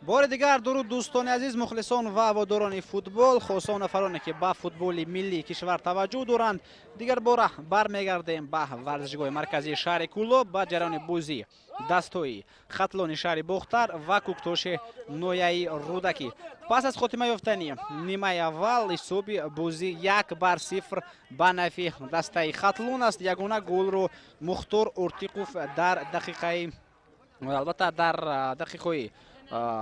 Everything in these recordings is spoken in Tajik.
Бори дигар дуруд, дӯстони азиз, мухлисон ва ҳаводорони футбол, хоса нафароне, ки ба футболи миллии кишвар таваҷҷӯҳ доранд. Дигар бора бармегардем ба варзишгоҳи марказии шаҳри Кӯлоб, ба ҷараёни бозӣ дастҳои Хатлони шаҳри Бохтар ва Кӯктоши ноҳияи Рӯдакӣ. Пас аз хотима ёфтани нимаи аввал ҳисоби бозӣ 1-0 ба нафи дастаи Хатлон аст. Ягона голро Мухтор Ортиқов дар дақиқаи, албатта, дар дақиқаҳои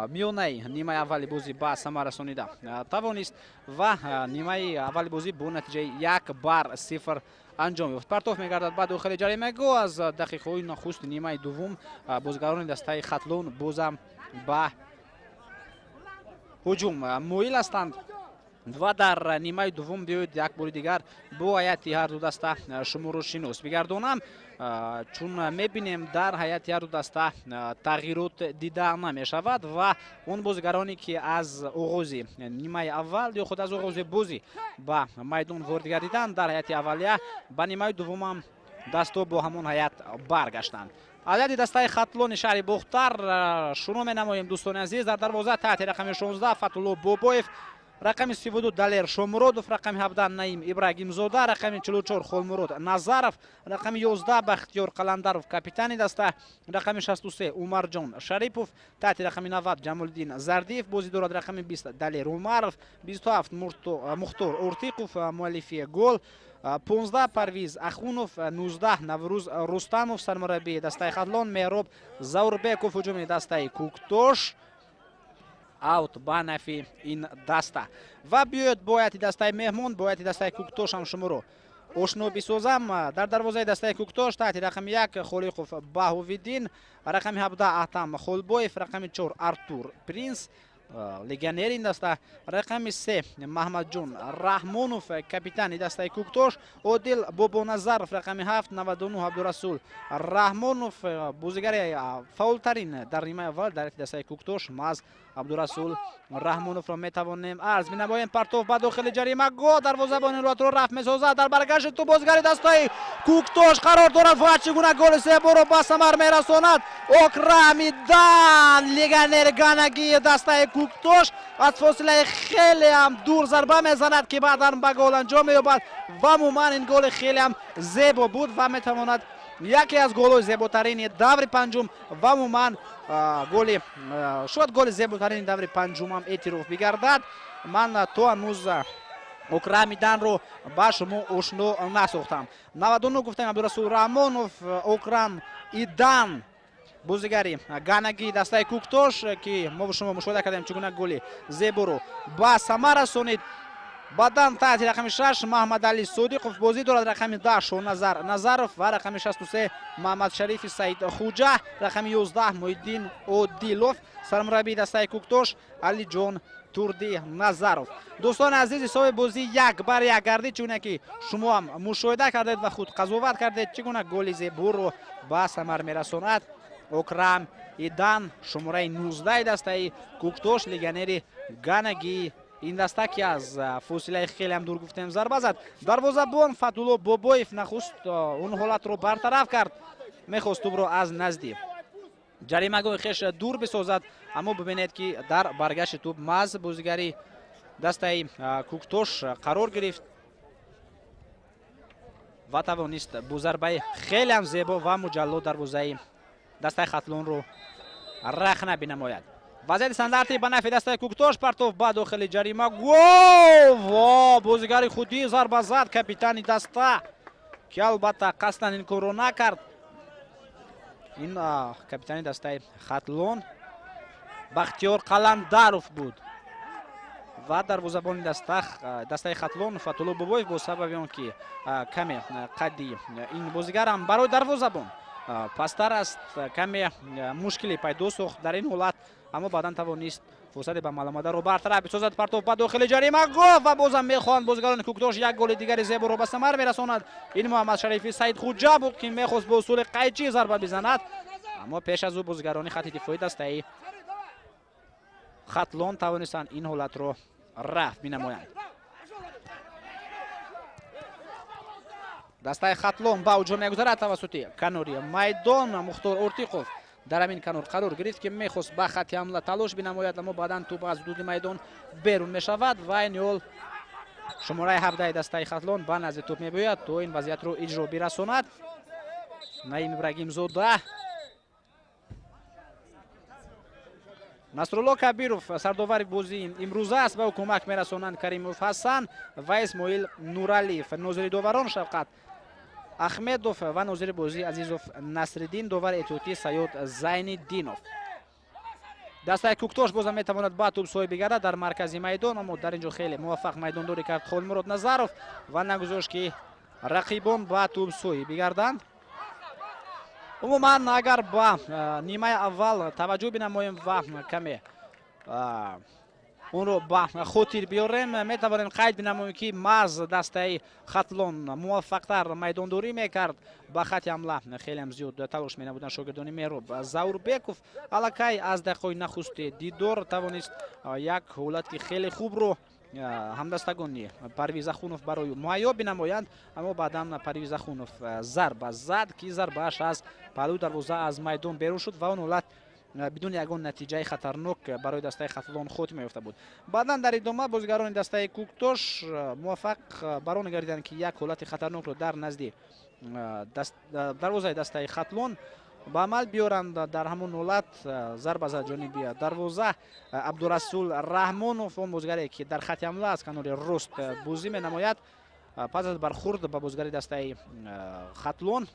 миёнаи нимаи аввали бозӣ ба самар расонида тавонист ва нимаи аввали бозӣ бо натиҷаи 1-0 анҷом ёфт. Партоф мегардад ба дохили ҷаримагоҳ. Аз дақиқаҳои нахусти нимаи дуввум бозигарони дастаи Хатлон бозам ба ҳуҷум моил ҳастанд ва дар нимаи дуввум биёед, як бори дигар бо ҳайати ҳарду даста шуморо шинос бигардонам, чун мебинем, дар ҳайати ҳарду даста тағйирот дида намешавад ва он бозигароне, ки аз оғози нимаи аввал ё худ аз оғози бозӣ ба майдон ворид гардиданд дар ҳайати аввалия, ба нимаи дуввумам дастҳо бо ҳамон ҳайат баргаштанд. Ҳайати дастаи Хатлони шаҳри Бохтар шурӯъ менамоем, дӯстони азиз. Дар дарвоза таҳти рақами 16 Фатулло Бобоев, рақами 32 Далер Шомуродов, рақами 17 Наим Ибрагимзода, рақами 44 Холмурод Назаров, рақами 11 Бахтиёр Қаландаров, капитани даста, рақами 63 Умарҷон Шарипов, таҳти рақами 90 Ҷамолиддин Зардиев бозӣ дорад, рақами 20 Далер Умаров, 27 Мухтор Ортиқов, муаллифи гол, 15 Парвиз Ахунов, 19 Наврӯз Рустамов. Сармураббии дастаи Хатлон Меҳроб Заурбеков. Ҳуҷуми дастаи Кӯктош, аут ба нафи ин даста. Ва биёед, бо ҳайати дастаи меҳмон, бо ҳайати дастаи Кӯктош ҳам шуморо ошно бисозам. Дар дарвозаи дастаи Кӯктош таҳти рақами 1 Холиқов Баҳовиддин, рақами 17 Аҳтам Холбоев, рақами 4 Артур Принс, легионери ин даста, рақами 3 Маҳмадҷон Раҳмонов, капитани дастаи Кӯктош, Одил Бобоназаров, рақами 7, 99 Абдурасул Раҳмонов, бозигари фаъолтарин дар нимаи аввал дар дастаи Кӯктош маҳз Абдурасул Раҳмоновро метавонем арз менамоем. Партов ба дохили ҷаримагоҳ, дарвозабони ҳолатро рафт месозад. Дар баргашти тӯб бозигари дастаи Кӯктош қарор дорад ва чӣ гуна голи зеборо ба самар мерасонад! Окрамидан, легионери ганагии дастаи Кӯктош, аз фосилаи хеле ҳам дур зарба мезанад, ки баъдан ба гол анҷом меёбад. Ва умуман ин голи хеле ҳам зебо буд ва метавонад яке аз голҳои зеботарини даври панҷум ва умуман голи, шояд голи зеботарини даври панҷумам эътироф бигардад. Ман то ҳанӯз Окрамиданро ба шумо ошно насохтам. 99 гуфтем, Абдурасул Раҳмонов, Окрам Идан, бозигари ганагии дастаи Кӯктош, ки мо шумо мушоҳида кардем, чӣ гуна голи зеборо ба самар расонид. Баъдан таҳти рақами 6 Маҳмадалӣ Содиқов бозӣ дорад, рақами 10 Шоназар Назаров ва рақами 63 Маҳмадшарифи Саид Хуҷа, рақами 11 Муҳиддин Одилов. Сармураббии дастаи Кӯктош Алиҷон Турди Назаров. Дӯстони азиз, ҳисоби бозӣ 1-1 гардид, чуне ки шумо ҳам мушоҳида кардед ва худ қазоват кардед, чӣ гуна голи зеборо ба самар мерасонад Окрам Идан, шумораи 19 дастаи Кӯктош, легионери ганагии ин даста, ки аз фосилаи хеле ҳам дур, гуфтем, зарба зад. Дарвозабон Фатулло Бобоев нахуст он ҳолатро бартараф кард, мехост тӯбро аз назди ҷаримагоҳи хеш дур бисозад, аммо бибинед, ки дар баргашти тӯб маҳз бозигари дастаи Кӯктош қарор гирифт ва тавонист бо зарбаи хеле ҳам зебо ва муҷалло дарвозаи дастаи Хатлонро рахна бинамояд. Вазъияти стандарти ба нафи дастаи Кӯктош. Партов ба дохили ҷарима, гол! Во, бозигари худӣ зарба зад, капитани даста, ки албатта қасдан ин корро накард. Ин капитани дастаи Хатлон Бахтиёр Қаландаров буд ва дарвозабони дастаи Хатлон Фатулло Бобоев бо сабаби он ки каме қадди ин бозигарам барои дарвозабон пасттар аст, каме мушкиле пайдо сохт дар ин ҳолат, аммо баъдан тавонист фурсате ба амал омадаро бартараф бисозад. Партов ба дохили ҷаримагоҳ ва бозам мехоҳанд бозигарони Кӯктош як голи дигари зеборо ба самар мерасонад. Ин Муҳаммадшарифи Саидхуҷа буд, ки мехост бо усули қайчӣ зарба бизанад, аммо пеш аз ӯ бозигарони хатти дифои дастаи Хатлон тавонистанд ин ҳолатро рафт бинамоянд. Дастаи Хатлон ба ҳуҷум мегузарад тавассути канори майдон. Мухтор Ортиқов Дар ҳамин канор қарор гирифт, ки мехост ба хатти ҳамла талош бинамояд, аммо баъдан тӯп аз ҳудуди майдон берун мешавад ва айни ҳол шумораи 17 дастаи Хатлон ба назди тӯп мебиёяд, то ин вазъиятро иҷро бирасонад. Наим Ибрагимзода, Насрулло Кабиров сардовари бозии имрӯза аст ва ӯ кӯмак мерасонанд Каримов Ҳасан ва Исмоил Нуралиев. Нозири доварон Шавқат Ахмедов ва нозири бозӣ Азизов Насриддин, довари эҳтиётӣ Саёд Зайниддинов. Дастаи Куктош бозам метавонад ба тӯб соҳиб бигардад дар маркази майдон, аммо дар ин ҷо хеле муваффақ майдондорӣ кард Холмурод Назаров ва нагузошт, ки рақибон ба тӯб соҳиб бигарданд. Умуман, агар ба нимаи аввал таваҷҷӯҳ бинамоем ва каме онро ба хотир биёрем, метавонем қайд бинамоем, ки маҳз дастаи Хатлон муваффақтар майдондорӣ мекард. Ба хатти ҳамла хелеам зиёд талош менамуданд шогирдони Меҳроб Заурбеков. Аллакай аз дақиқаҳои нахусти дидор тавонист як ҳолати хеле хубро ҳамдастагони Парвиз Ахунов барои муҳайё бинамоянд, аммо баъдан Парвиз Ахунов зарба зад, ки зарбааш аз паҳлӯи дарвоза аз майдон берун шуд ва он ҳолат бидуни ягон натиҷаи хатарнок барои дастаи Хатлон хотима ёфта буд. Баъдан дар идома бозигарони дастаи Куктош муваффақ бар он гардиданд, ки як ҳолати хатарнокро дар назди дарвозаи дастаи Хатлон ба амал биёранд. Дар ҳамон ҳолат зарба зад ҷониби дарвоза Абдурасул Раҳмонов, он бозигаре, ки дар хатти ҳамла аз канори рост бозӣ менамояд. Пас аз бархурд ба бозигари дастаи Хатлон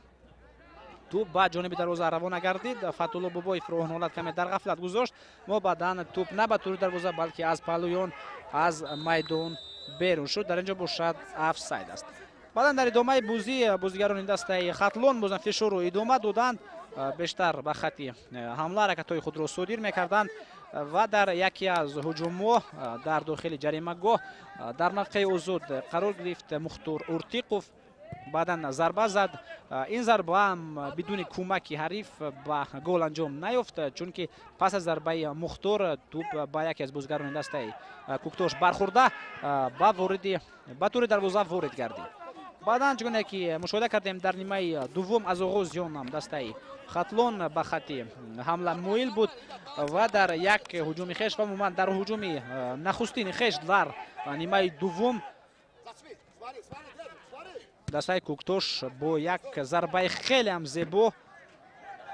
тӯп ба ҷониби дарвоза равона гардид. Фатулло Бобоевро он ҳолат каме дар ғафлат гузошт, мо баъдан тӯп на ба тури дарвоза, балки аз паҳлӯи он аз майдон берун шуд. Дар ин ҷо бошад офсайд аст. Баъдан дар идомаи бозӣ бозигарони дастаи Хатлон бозам фишорро идома доданд, бештар ба хатти ҳамла ҳаракатҳои худро содир мекарданд ва дар яке аз ҳуҷумҳо дар дохили ҷаримагоҳ дар мавқеи озод қарор гирифт Мухтор Уртиқов, баъдан зарба зад. Ин зарба ҳам бидуни кӯмаки ҳариф ба гол анҷом наёфт, чунки пас аз зарбаи Мухтор тӯп ба яке аз бозигарони дастаи Куктош бархӯрда ба тури дарвоза ворид гардид. Баъдан, чугуне ки мушоҳида кардем, дар нимаи дуввум аз оғози он ҳам дастаи Хатлон ба хатти ҳамла моил буд ва дар як ҳуҷуми хеш ва умуман дар ҳуҷуми нахустини хеш дар нимаи дуввум дастаи Куктош бо як зарбаи хелеам зебо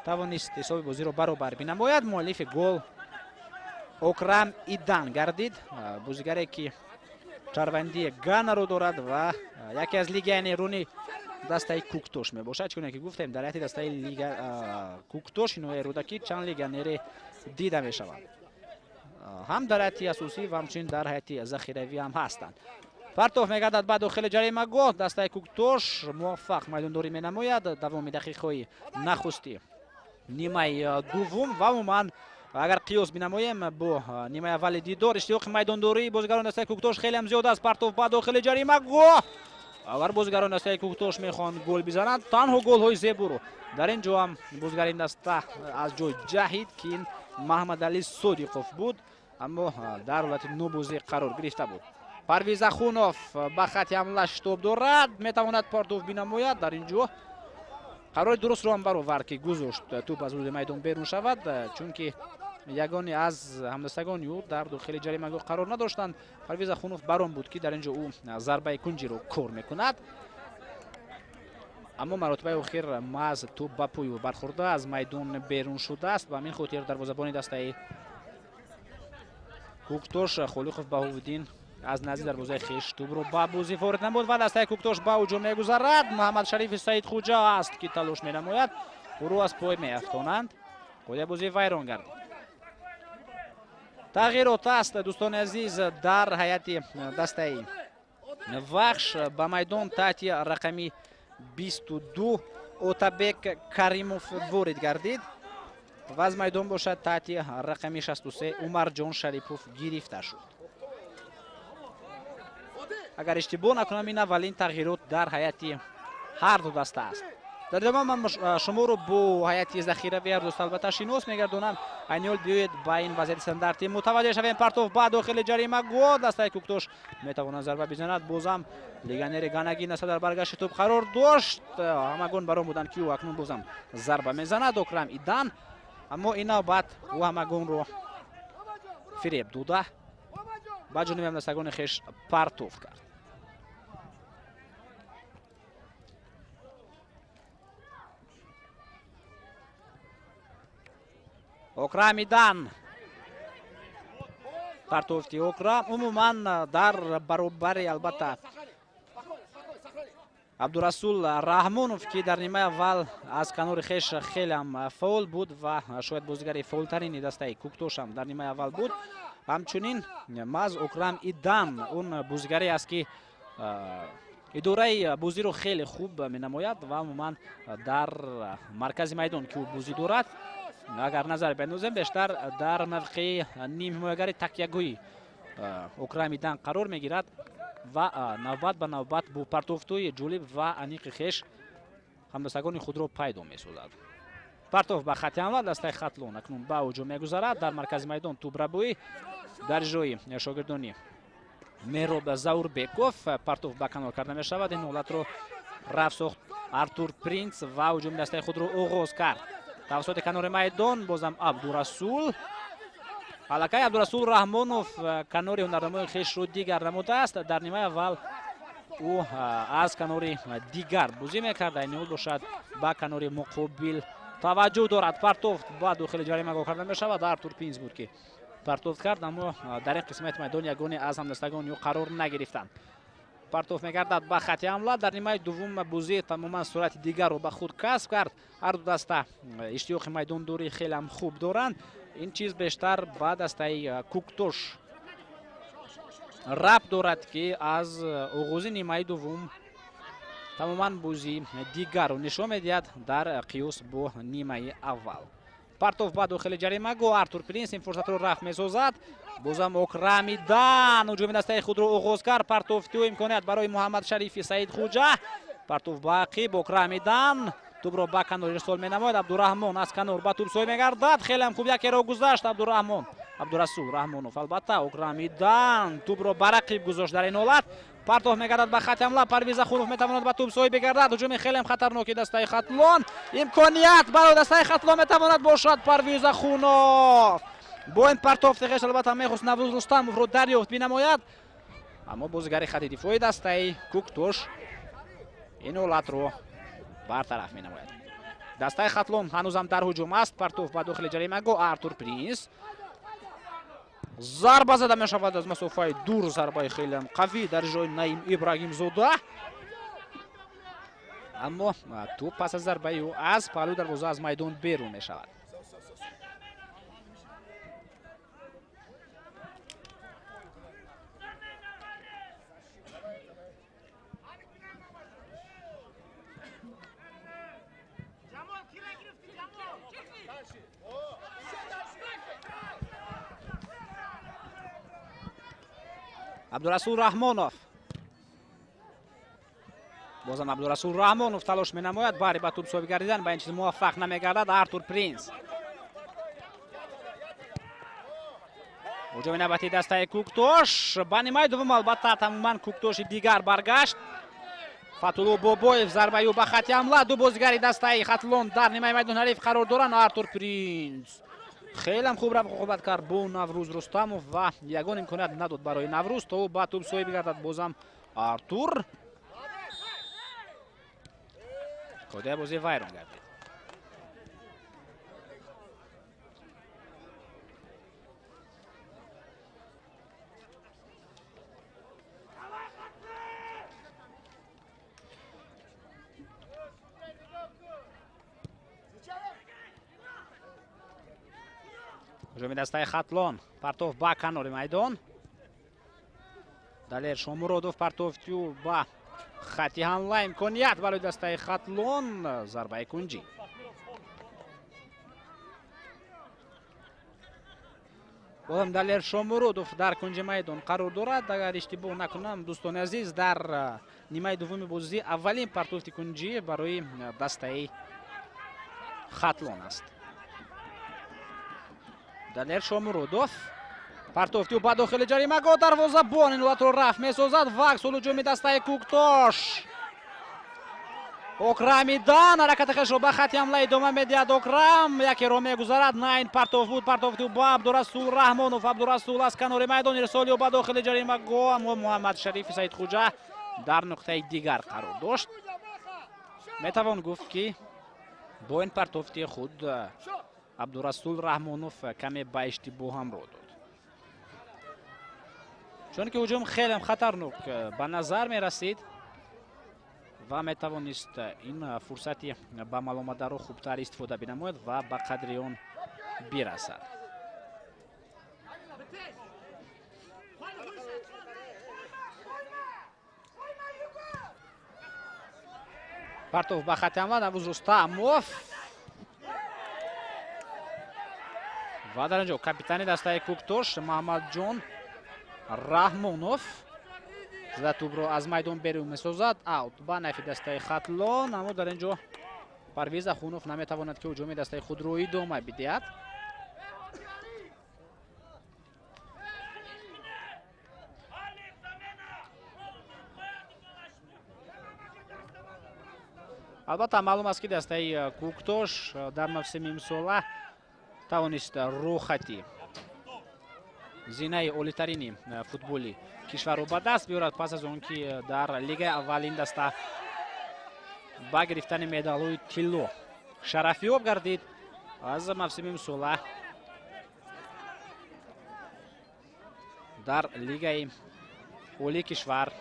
тавонист ҳисоби бозиро баробар бинамояд. Муаллифи гол Окрам Идан гардид, бозигаре, ки шаҳрвандии Ганаро дорад ва яке аз легионерони дастаи Куктош мебошад. Чуне ки гуфтем, дар ҳайати дастаи лига Куктош ноҳияи Рӯдакӣ чанд легионере дида мешаванд, ҳам дар ҳайати асосӣ ва ҳамчунин дар ҳайати захиравӣ ҳам ҳастанд. Партоф мегардад ба дохили ҷаримагоҳ. Дастаи Куктош муваффақ майдондорӣ менамояд давоми дақиқаҳои нахусти нимаи дуввум ва умуман, агар қиёс бинамоем бо нимаи аввали дидор, иштиёқи майдондории бозигарони дастаи Куктош хелеам зиёд аст. Партоф ба дохили ҷаримагоҳ. Агар бозигарони дастаи Куктош мехоҳанд гол бизананд, танҳо голҳои зеборо. Дар ин ҷо ҳам бозигари ин даста аз ҷой ҷаҳид, ки ин Маҳмадалӣ Содиқов буд, аммо дар ҳолати нобозӣ қарор гирифта буд. Парвиз Ахунов ба хатти ҳамла шитоб дорад, метавонад партоф бинамояд. Дар ин ҷо қарори дурустро ҳам баровард, ки гузошт тӯп аз ҳудуди майдон берун шавад, чунки ягоне аз ҳамдастагони ӯ дар дохили ҷаримагоҳ қарор надоштанд. Парвиз Ахунов бар он буд, ки дар ин ҷо ӯ зарбаи кунҷиро кор мекунад, аммо маротибаи охир маҳз тӯп ба пӯи ӯ бархӯрда аз майдон берун шудааст. Ба ҳамин хотир дарвозабони дастаи Куктош Холиқов Баҳовуддин аз назди дарвозаи хеш тӯбро ба бозӣ ворид намуд ва дастаи Куктош ба ҳуҷум мегузарад. Муҳаммадшарифи Саидхуҷа аст, ки талош менамояд, ӯро аз пой меафтонанд. Қоидаи бозӣ вайрон гардид. Тағйирот аст, дӯстони азиз, дар ҳайати дастаи Вахш. Ба майдон таҳти рақами 22 Отабек Каримов ворид гардид ва аз майдон бошад таҳти рақами 63 Умарҷон Шарипов гирифта шуд. Агар иштибоҳ накунам, ин аввалин тағйирот дар ҳайати ҳар ду даста аст. Дар идома ман шуморо бо ҳайати захиравии ҳар даста албатта шинос мегардонам. Айни ҳол биёед, ба ин вазъияти стандарти мутаваҷҷеҳ шавем. Партоф ба дохили ҷаримагоҳ. Дастаи Куктош метавонад зарба бизанад. Бозам легионери ганаги наста дар баргашти тӯб қарор дошт. Ҳамагон бар он буданд, ки ӯ акнун бозам зарба мезанад. Окрам Идан. Аммо ин навбат ӯ ҳамагонро фиреб дода, ба ҷониби ҳамдастагони хеш партофт кард. Окрамидан партофти Окрам умуман дар баробари албатта Абдурасул Раҳмонов, ки дар нимаи аввал аз канори хеш хеле ҳам фаъол буд ва шояд бозигари фаъолтарини дастаи Куктош ҳам дар нимаи аввал буд. Ҳамчунин маҳз Окрам Идан он бозигаре аст, ки идораи бозиро хеле хуб менамояд ва умуман дар маркази майдон, ки ӯ бозӣ дорад, агар назар биандозем, бештар дар мавқеи нимҳимоягари такягӯӣ Окрам Идан қарор мегирад ва навбат ба навбат бо партофтҳои ҷолиб ва аниқи хеш ҳамдастагони худро пайдо месозад. Партоф ба хати ҳамла, дастаи Хатлон акнун ба ҳуҷум мегузарад. Дар маркази майдон тӯбрабоӣ дар ҷои шогирдони Меҳроб Заурбеков. Партоф ба канор карда мешавад. Ин ҳолатро рафт сохт Артур Принц ва ҳуҷуми дастаи худро оғоз кард. Тавассути канори майдон бозам Абдурасул. Аллакай Абдурасул Раҳмонов канори ҳунарнамои хешро дигар намудааст. Дар нимаи аввал ӯ аз канори дигар бозӣ мекард, айни ҳол бошад ба канори муқобил таваҷҷӯҳ дорад. Партофт ба дохили ҷаримагоҳ карда мешавад. Артур Принц буд, ки партофт кард, аммо дар ин қисмати майдон ягоне аз ҳамдастагони ӯ қарор нагирифтанд. Партоф мегардад ба хати ҳамла. Дар нимаи дуввум бозӣ тамоман сурати дигарро ба худ касб кард. Ҳар ду даста иштиёқи майдондорӣ хеле ҳам хуб доранд. Ин чиз бештар ба дастаи Куктош рабт дорад, ки аз оғози нимаи дуввум тамоман бозии дигарро нишон медиҳад дар қиёс бо нимаи аввал. Партоф ба дохили ҷаримагоҳ, Артур Принс ин фурсатро рафт месозад. Бозам Окрамидан ҳуҷуми дастаи худро оғоз кард. Партофти ӯ имконият барои Муҳаммад Шарифи Саид Хуҷа. Партоф ба ақиб, Окрамидан тӯбро ба канор ирсол менамояд. Абдураҳмон аз канор ба тӯб соҳиб мегардад. Хеле ҳам хуб якеро гузашт Абдураҳмон. Абдурасул Раҳмонов албатта. Окрамидан тӯбро ба рақиб гузошт дар ин ҳолат. Партоф мегардад ба хати ҳамла. Парвиз Ахунов метавонад ба тӯб соҳиб бигардад. Ҳуҷуми хеле ҳам хатарноки дастаи Хатлон. Имконият барои дастаи Хатлон метавонад бошад. Парвиз Ахунов бо ин партофти хеш албатта мехост Наврӯз Рустамовро дарёфт бинамояд, аммо бозигари хати дифои дастаи Куктош ин ҳолатро бартараф менамояд. Дастаи Хатлон ҳанӯзам дар ҳуҷум аст. Партоф ба дохили ҷаримагоҳ, Артур Принс. Зарба зада мешавад аз масофаи дур, зарбаи хеле ҳам қавӣ дар ҷои Наим Ибрагимзода, аммо тӯб пас аз зарбаи ӯ аз паҳлӯи дарвоза аз майдон берун мешавад. Абдурасул Раҳмонов, бозам Абдурасул Раҳмонов талош менамояд баҳри ба тӯб соҳиб гардидан, ба ин чиз муваффақ намегардад. Артур Принс. Ҳуҷуми навбати дастаи Куктош. Ба нимаи дуввум албатта тамоман Куктоши дигар баргашт. Фатулло Бобоев, зарбаи ӯ ба хати ҳамла. Ду бозигари дастаи Хатлон дар нимаи майдон ҳариф қарор доранд. Артур Принс хеле ҳам хуб рақобат кард бо Наврӯз Рустамов ва ягон имконият надод барои Наврӯз, то ӯ ба тӯб соҳиб бигардад. Бозам Артур, қоидаи бозӣ вайрон гардид. Ҳуҷуми дастаи Хатлон. Партоф ба канори майдон. Далер Шомуродов, партофтю ба хати ҳамла. Имконият барои дастаи Хатлон, зарбаи кунҷӣ. Бозам Далер Шомуродов дар кунҷи майдон қарор дорад. Агар иштибоҳ накунам, дӯстони азиз, дар нимаи дуввуми бозӣ аввалин партофти кунҷӣ барои дастаи Хатлон аст. Далер Шомуродов, партофти ӯ ба дохили ҷаримагоҳ, дарвозабон ин ҳолатро рафт месозад ва аксул ҳуҷуми дастаи Куктош. Окрами дан ҳаракати хешро ба хати ҳамла идома медиҳад. Окрам якеро мегузарад. На, ин партов буд, партофти ба Абдурасул Раҳмонов. Абдурасул аз канори майдон ирсол ё ба дохили ҷаримагоҳ, аммо Муҳаммад Шарифи Саидхуҷа дар нуқтаи дигар қарор дошт. Метавон гуфт, ки бо ин партофти худ Абдурасул Раҳмонов каме ба иштибоҳ ҳамроҳ дод, чунки ҳуҷум хеле хатарнок ба назар мерасид ва метавонист ин фурсати ба амал омадаро хубтар истифода бинамояд ва ба қадри он бирасад. Партов ба хати ҳамла, Наврӯз Рустамов ва дар ин ҷо капитани дастаи Кӯктош Маҳаммадҷон Раҳмонов зада тӯбро аз майдон берун месозад. Аут ба нафи дастаи Хатлон, аммо дар ин ҷо Парвиз Ахунов наметавонад, ки ҳуҷуми дастаи худро идома бидиҳад. Албатта, маълум аст, ки дастаи Кӯктош дар мавсими имсола тавонист рӯхати зинаи олитарини футболи кишварро ба даст биёрад, пас аз он ки дар лигаи аввал ин даста ба гирифтани медалҳои тилло шарафёб гардид. Аз мавсими имсола дар лигаи олии кишвар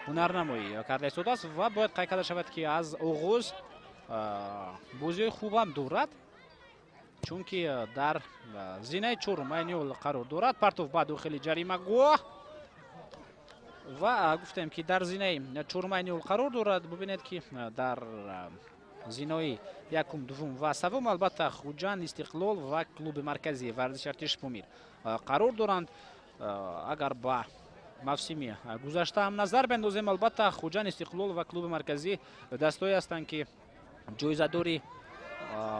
ҳунарнамоӣ карда истодааст ва бояд қайд карда шавад, ки аз оғоз бозиҳои хубам дорад, чунки дар зинаи чорум айни ҳол қарор дорад. Партов ба дохили ҷаримагоҳ ва гуфтем, ки дар зинаи чорум айни ҳол қарор дорад. Бубинед, ки дар зинаи якум, дуввум ва севум албатта Хуҷанд, Истиқлол ва клуби марказии варзиши Артиши Помир қарор доранд. Агар ба мавсими гузашта ҳам назар бендозем, албатта Хуҷанд, Истиқлол ва клуби марказӣ дастое ҳастанд, ки ҷоизадори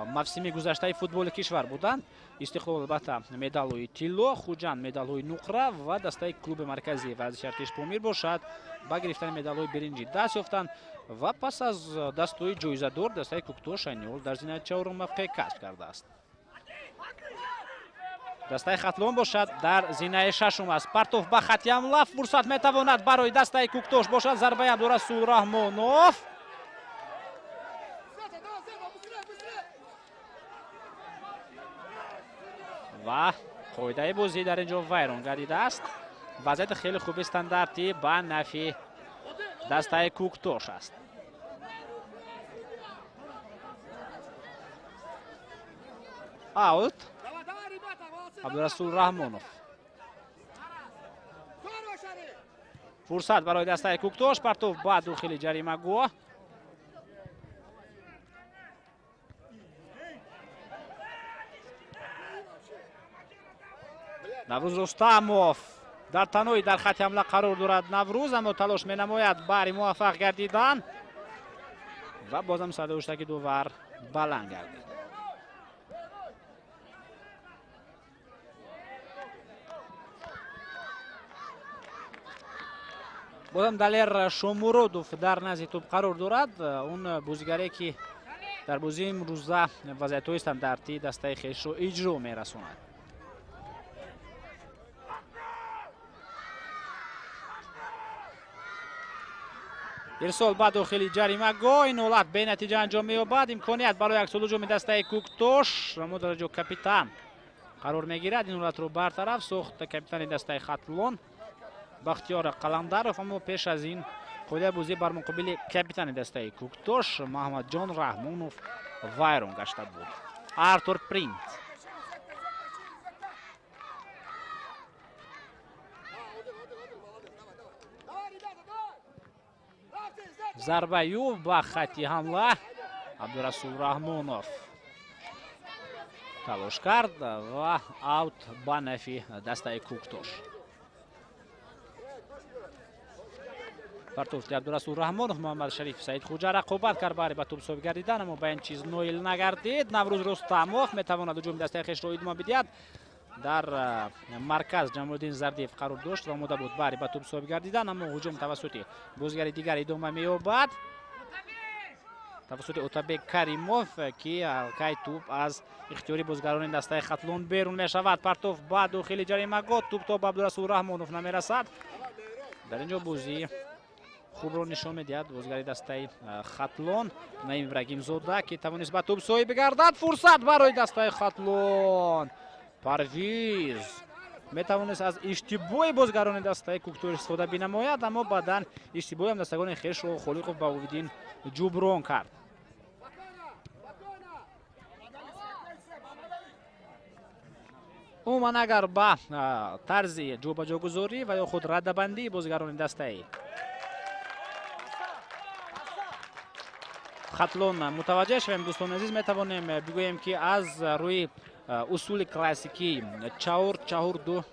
мавсими гузаштаи футболи кишвар буданд. Истиқлол албатта медалҳои тилло, Хуҷанд медалҳои нуқра ва дастаи клуби марказии варзиши Артиш Помир бошад ба гирифтани медалҳои биринҷӣ даст ёфтанд. Ва пас аз дастҳои ҷоизадор дастаи Кӯктош айни ҳол дар зинаи чорум мавқеъ касб кардааст. Дастаи Хатлон бошад дар зинаи шашум аст. Партов ба хати ҳамла, фурсат метавонад барои дастаи Кӯктош бошад. Зарбаи Абдурасул Раҳмонов ва қоидаи бозӣ дар ин ҷо вайрон гардидааст. Вазъияти хеле хуби стандартӣ ба нафи дастаи Кӯктош аст. Аут, Абдурасул Раҳмонов. Фурсат барои дастаи Кӯктош. Партов ба дохили ҷаримагоҳ. Наврӯз Рустамов дар танҳоӣ дар хати ҳамла қарор дорад. Наврӯз аммо талош менамояд баҳри муваффақ гардидан ва бозам садои ҳуштаки довар баланд гардид. Бозам Далер Шомуродов дар назди тӯб қарор дорад. Он бозигаре, ки дар бозии имрӯза вазъиятҳои стандартии дастаи хешро иҷро мерасонад. Ирсол ба дохили ҷаримагоҳ. Ин ҳолат бенатиҷа анҷом меёбад. Имконият барои аксулҳуҷуми дастаи Кӯктош, аммо дар ҷо капитан қарор мегирад. Ин ҳолатро бартараф сохт капитани дастаи Хатлон Бахтиёр Қаландаров, аммо пеш аз ин қоидаи бозӣ бар муқобили капитани дастаи Кӯктош Маҳаммадҷон Раҳмонов вайрон гашта буд. Артур Принт. Зарбаи ӯ ба хати ҳамла, Абдурасул Раҳмонов талош кард ва аут ба нафи дастаи Кӯктош. Партофти Абдурасул Раҳмонов, Муҳаммад Шариф Саидхуҷа рақобат кард баҳри ба тӯб соҳиб гардидан, аммо ба ин чиз ноил нагардид. Наврӯз Рустамов метавонад ҳуҷуми дастаи хешро идома бидиҳад. Дар марказ Ҷамолиддин Зардиев қарор дошт ва омода буд баҳри ба тӯб соҳиб гардидан, аммо ҳуҷум тавассути бозигари дигар идома меёбад. Тавассути Отабек Каримов, ки алкай тӯб аз ихтиёри бозигарони дастаи Хатлон берун мешавад. Партов ба дохили ҷаримагоҳ, тӯб то ба Абдурасул Раҳмонов намерасад. Дар ин ҷо бозии хубро нишон медиҳад бозигари дастаи Хатлон Наим Ибрагимзода, ки тавонист ба тӯб соҳиб бигардад. Фурсат барои дастаи Хатлон. Парвиз метавонист аз иштибоҳи бозигарони дастаи Куктош истифода бинамояд, аммо баъдан иштибоҳи ҳамдастагони хешро Холиқов Баҳовиддин ҷуброн кард. Умуман агар ба тарзи ҷобаҷогузорӣ ва ё худ радабандии бозигарони дастаи Хатлон мутаваҷҷеҳ шавем, дӯстони азиз, метавонем бигӯем, ки аз рӯи усули классикӣ 4-4-2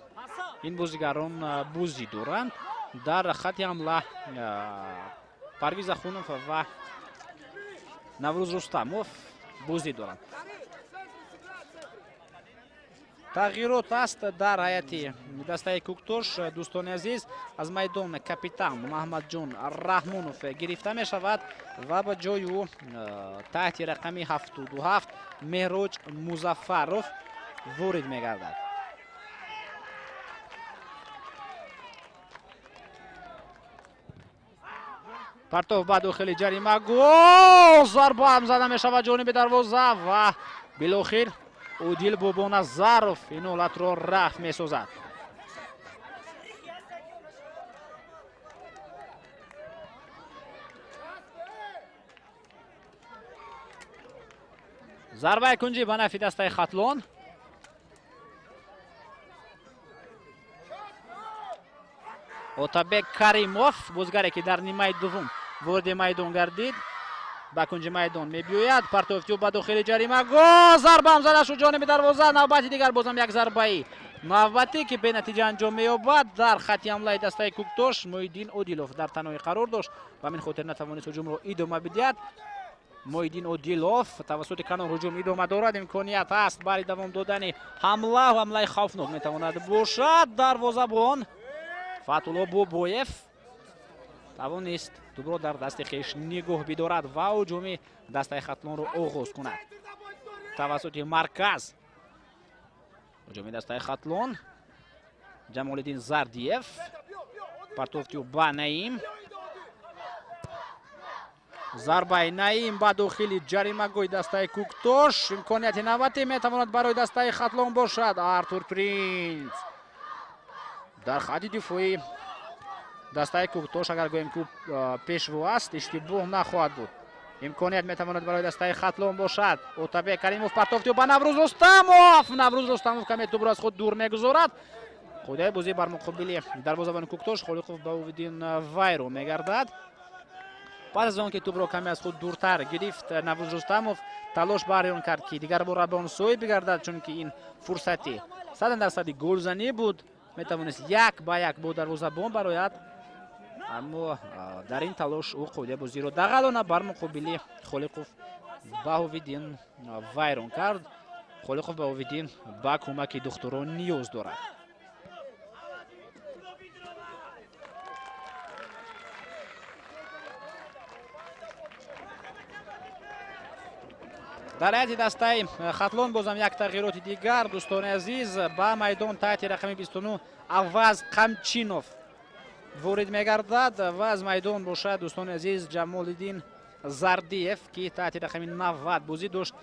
ин бозигарон бозӣ доранд. Дар хати ҳамла Парвиз Ахунов ва Наврӯз Рустамов бозӣ доранд. Тағйирот аст дар ҳайати дастаи Куктош. Дӯстони азиз, аз майдон капитан Маҳмадҷон Раҳмонов гирифта мешавад ва ба ҷои ӯ таҳти рақами 77 Меҳроҷ Музаффаров ворид мегардад. Партов ба дохили ҷаримагоҳ, зарба ҳам зада мешавад ҷониби дарвоза ва билохир Одил Бобоназаров ин ҳолатро рафт месозад. Зарбаи кунҷӣ ба нафи дастаи Хатлон. Отабек Каримов, бозигаре ки дар нимаи дуввум вориди майдон гардид, ба кунҷи майдон мебиёяд. Партоф тӯб ба дохили ҷаримагоҳ, зарба ҳам зада шуд ҷониби дарвоза. Навбати дигар бозам як зарбаи навбатӣ, ки бенатиҷа анҷом меёбад. Дар хати ҳамлаи дастаи Куктош Муҳиддин Одилов дар танҳоӣ қарор дошт, ба ҳамин хотир натавонист ҳуҷумро идома бидиҳад. Муҳиддин Одилов тавассути канор ҳуҷум идома дорад. Имконият ҳаст барои давом додани ҳамла. Ҳамлаи хавфнок метавонад бошад. Дарвозабон Фатулло Бобоев тавонист тӯбро дар дасти хеш нигоҳ бидорад ва ҳуҷуми дастаи Хатлонро оғоз кунад. Тавассути марказ ҳуҷуми дастаи Хатлон. Ҷамолиддин Зардиев, партов тӯб ба Наим. Зарбаи Наим ба дохили ҷаримагоҳи дастаи Куктош. Имконияти навбатӣ метавонад барои дастаи Хатлон бошад. Артур Принц дар хати дифоӣ дастаи Куктош, агар гӯем ки пешво аст, иштибоҳ нахоҳад буд. Имконият метавонад барои дастаи Хатлон бошад. Отабек Каримов партофт ба Наврӯз Рустамов. Наврӯз Рустамов каме тӯбро аз худ дур мегузорад. Қоидаи бозӣ бар муқобили дарвозабони Куктош Холиқов Баҳовиддин вайро мегардад. Пас аз он ки тӯбро каме аз худ дуртар гирифт, Наврӯз Рустамов талош барои он кард, ки дигар бора ба он соҳиб бигардад, чунки ин фурсати 100% голзанӣ буд. Метавонист як ба як бо дарвозабон барояд, аммо дар ин талош ӯ қоидаи бозиро дағалона бар муқобили Холиқов Баҳовиддин вайрон кард. Холиқов Баҳовиддин ба кӯмаки духтурон ниёз дорад. Дар ҳайати дастаи Хатлон бозам як тағйироти дигар, дӯстони азиз. Ба майдон таҳти рақами 29 Аваз Қамчинов ворид мегардад ва аз майдон бошад, дӯстони азиз, Ҷамолиддин Зардиев, ки таҳти рақами 90 бозӣ дошт,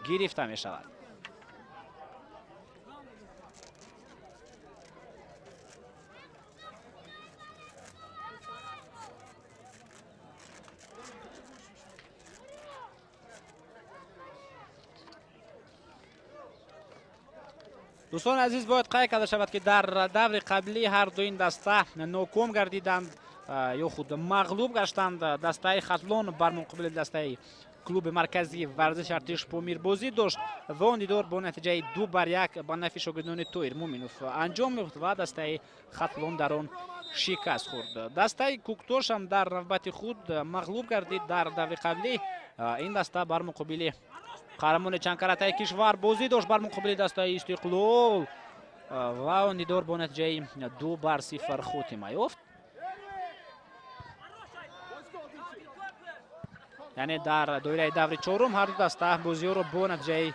гирифта мешавад. Дӯстони азиз, бояд қайд карда шавад, ки дар даври қаблӣ ҳар ду ин даста ноком гардиданд ё худ мағлуб гаштанд. Дастаи Хатлон бар муқобили дастаи клуби марказии варзиши артиш Помир бозӣ дошт ва он дидор бо натиҷаи 2-1 ба нафи шогирдони Тоир Муминов анҷом ёфт ва дастаи Хатлон дар он шикаст хӯрд. Дастаи Куктош ҳам дар навбати худ мағлуб гардид дар даври қаблӣ. Ин даста бар муқобили қаҳрамони чандкаратаи кишвар бозӣ дошт, бар муқобили дастаи Истиқлол ва он дидор бо натиҷаи 2-0 хотима ёфт. Яъне дар доираи даври чорум ҳар ду даста бозиҳоро бо натиҷаи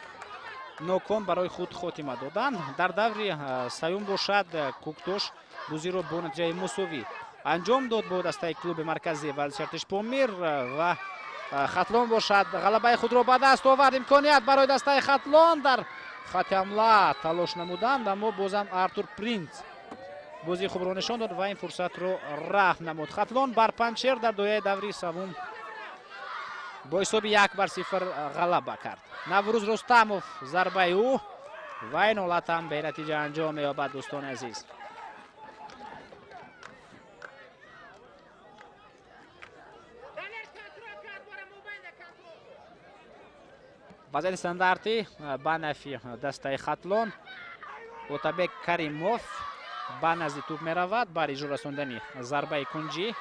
ноком барои худ хотима доданд. Дар даври сеюм бошад, Куктош бозиро бо натиҷаи мусовӣ анҷом дод бо дастаи клуби марказии варзиши Артиш Помир ва Хатлон бошад ғалабаи худро ба даст овард. Имконият барои дастаи Хатлон дар хати ҳамла талош намуданд, аммо бозам Артур Принц бозии хубро нишон дод ва ин фурсатро рафт намуд. Хатлон бар Панҷшер дар доираи даври севум бо ҳисоби 1-0 ғалаба кард. Наврӯз Рустамов зарбаи ӯ ва ин ҳолат ҳам бенатиҷа анҷом меёбад. Дӯстони азиз, вазъияти стандартӣ ба нафи дастаи Хатлон. Отабек Каримов ба назди тӯб меравад бар иҷро расондани зарбаи кунҷӣ.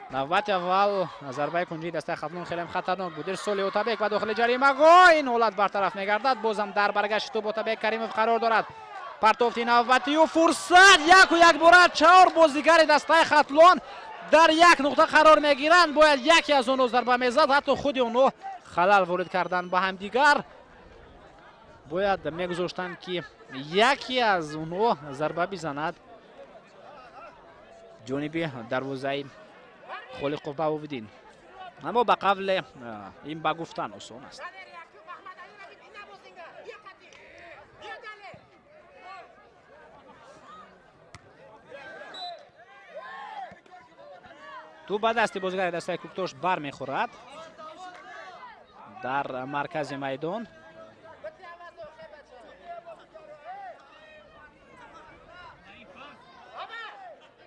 Навбати аввал зарбаи кунҷии дастаи Хатлон хеле хатарнок буд. Ирсоли Отабек ба дохили ҷаримагоҳ, ин ҳолат бартараф мегардад. Бозам дар баргашти тӯб Отабек Каримов қарор дорад. Партофти навбатию фурсат яку якбора чор бозигари дастаи Хатлон дар як нуқта қарор мегиранд. Бояд яке аз онҳо зарба мезад, ҳатто худи онҳо халал ворид кардан ба ҳамдигар. Бояд мегузоштанд, ки яке аз онҳо зарба бизанад ҷониби дарвозаи Холиқов Баҳовиддин. Аммо ба қавле ин ба гуфтан осон аст. Тӯб ба дасти бозигари дастаи Куктош бармехӯрад дар маркази майдон.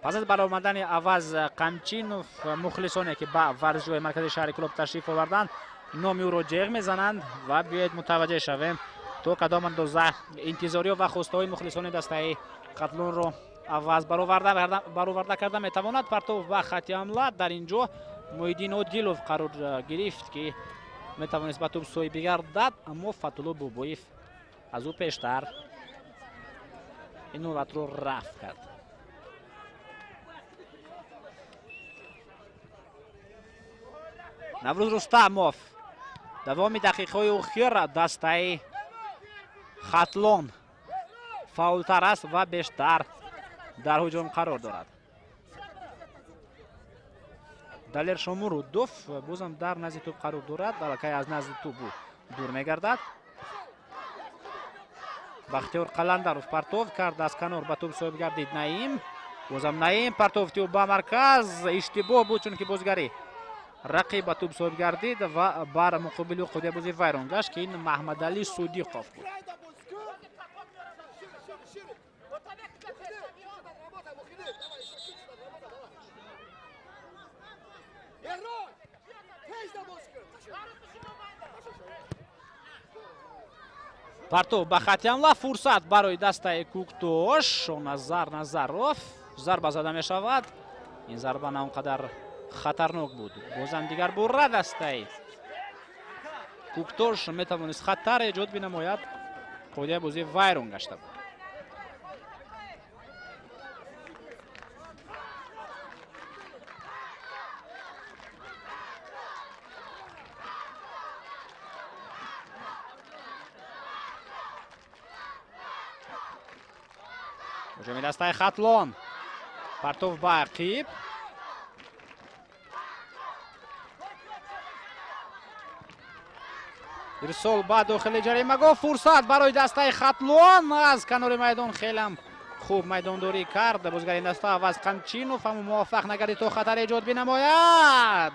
Пас аз баромадани Аваз Қамчинов, мухлисоне ки ба варзишгоҳи марказии шаҳри Кӯлоб ташриф оварданд, номи ӯро ҷеғ мезананд ва биёед мутаваҷҷеҳ шавем, то кадом андоза интизориҳо ва хостаҳои мухлисони дастаи Хатлонро Аваз бароварда карда метавонад. Партов ба хати ҳамла. Дар ин ҷо Муҳиддин Одилов қарор гирифт, ки метавонист ба тӯб соҳиб бигардад, аммо Фатулло Бобоев аз ӯ пештар ин ҳолатро рафт кард. Наврӯз Рустамов давоми дақиқаҳои охир дастаи Хатлон фаъолтар аст ва бештар дар ҳуҷум қарор дорад. Далер Шомурудов бозам дар назди тӯб қарор дорад, аллакай аз назди тӯб дур мегардад. Бахтиёр Қаландаров партов кард, аз канор ба тӯб соҳиб гардид Наим. Бозам Наим партофти ӯ ба марказ иштибоҳ буд, чунки бозигари рақиб ба тӯб соҳиб гардид ва бар муқобили ӯ қоидаи бозӣ вайрон гашт, ки ин Маҳмадалӣ Содиқов буд. Партов ба хати ҳамла, фурсат барои дастаи Куктош. Шоназар Назаров зарба зада мешавад. Ин зарба на он қадар хатарнок буд. Бозам дигар бура дастаи Куктош метавонист хатар эҷод бинамояд. Қоидаи бозӣ вайрон гашта буд. Ҳуҷуми дастаи Хатлон. Партов ба ақиб. Ирсол ба дохили ҷаримагоҳ. Фурсат барои дастаи Хатлон аз канори майдон хелам хуб майдондорӣ кард бозигари даста Аваз Қамчинов, аммо муваффақ нагардид то хатар эҷод бинамояд.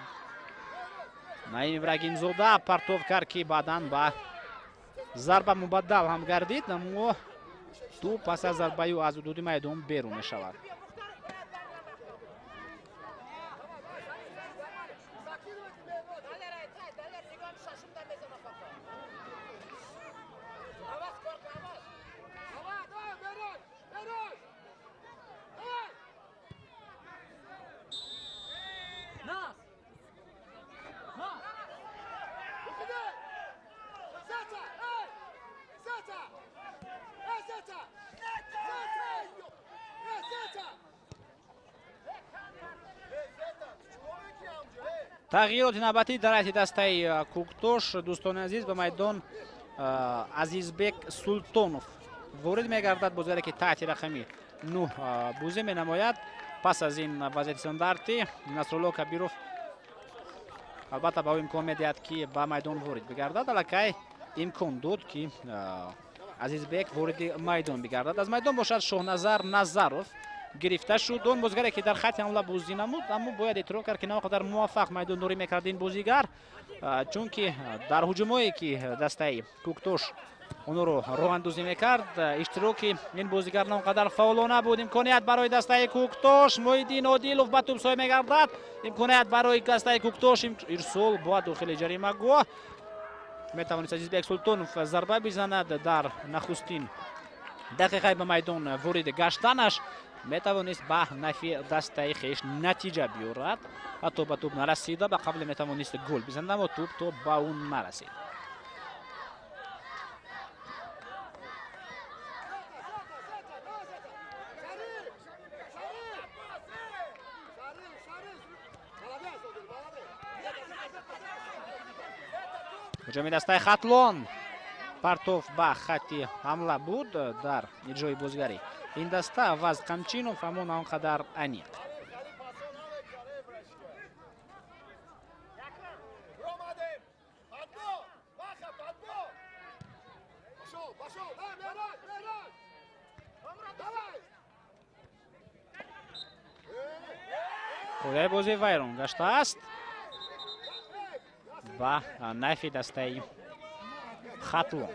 Наим Ибрагимзода партов кард, ки баъдан ба зарба мубаддал ҳам гардид, аммо тӯб пас аз зарбаи ӯ аз ҳудуди майдон берун мешавад. Тағйироти навбатӣ дар ҳайати дастаи Кӯктош, дӯстони азиз, ба майдон Азизбек Султонов ворид мегардад, бозигаре ки таҳти рақами 9 бозӣ менамояд. Пас аз ин вазъияти стандартӣ Насрулло Кабиров албатта ба ӯ имкон медиҳад, ки ба майдон ворид бигардад. Аллакай имкон дод, ки Азизбек вориди майдон бигардад. Аз майдон бошад Шоҳназар Назаров гирифта шуд, он бозигаре ки дар хати ҳамла бозӣ намуд, аммо бояд эътироф кард, ки на он қадар муваффақ майдондорӣ мекард ин бозигар, чунки дар ҳуҷумое ки дастаи Кӯктош онро роҳандозӣ мекард, иштироки ин бозигар на он қадар фаъолона буд. Имконият барои дастаи Кӯктош, Муҳиддин Одилов ба тӯб соҳиб мегардад. Имконият барои дастаи Кӯктош, ирсол ба дохили ҷаримагоҳ. Метавонист Азизбек Султонов зарба бизанад дар нахустин дақиқаи ба майдон ворид гаштанаш, метавонист ба нафи дастаи хеш натиҷа биёрад. Ҳатто ба тӯб нарасида, ба қавле метавонист гол бизанад, аммо тӯб то ба ӯ нарасид. Ҳуҷуми дастаи Хатлон, партов ба хатти ҳамла буд дар иҷрои бозигарӣ ин даста Ваз Қамчинов, аммо на он қадар аниқ. Қоидаи бозӣ вайрон гаштааст ба нафи дастаи Хатлон.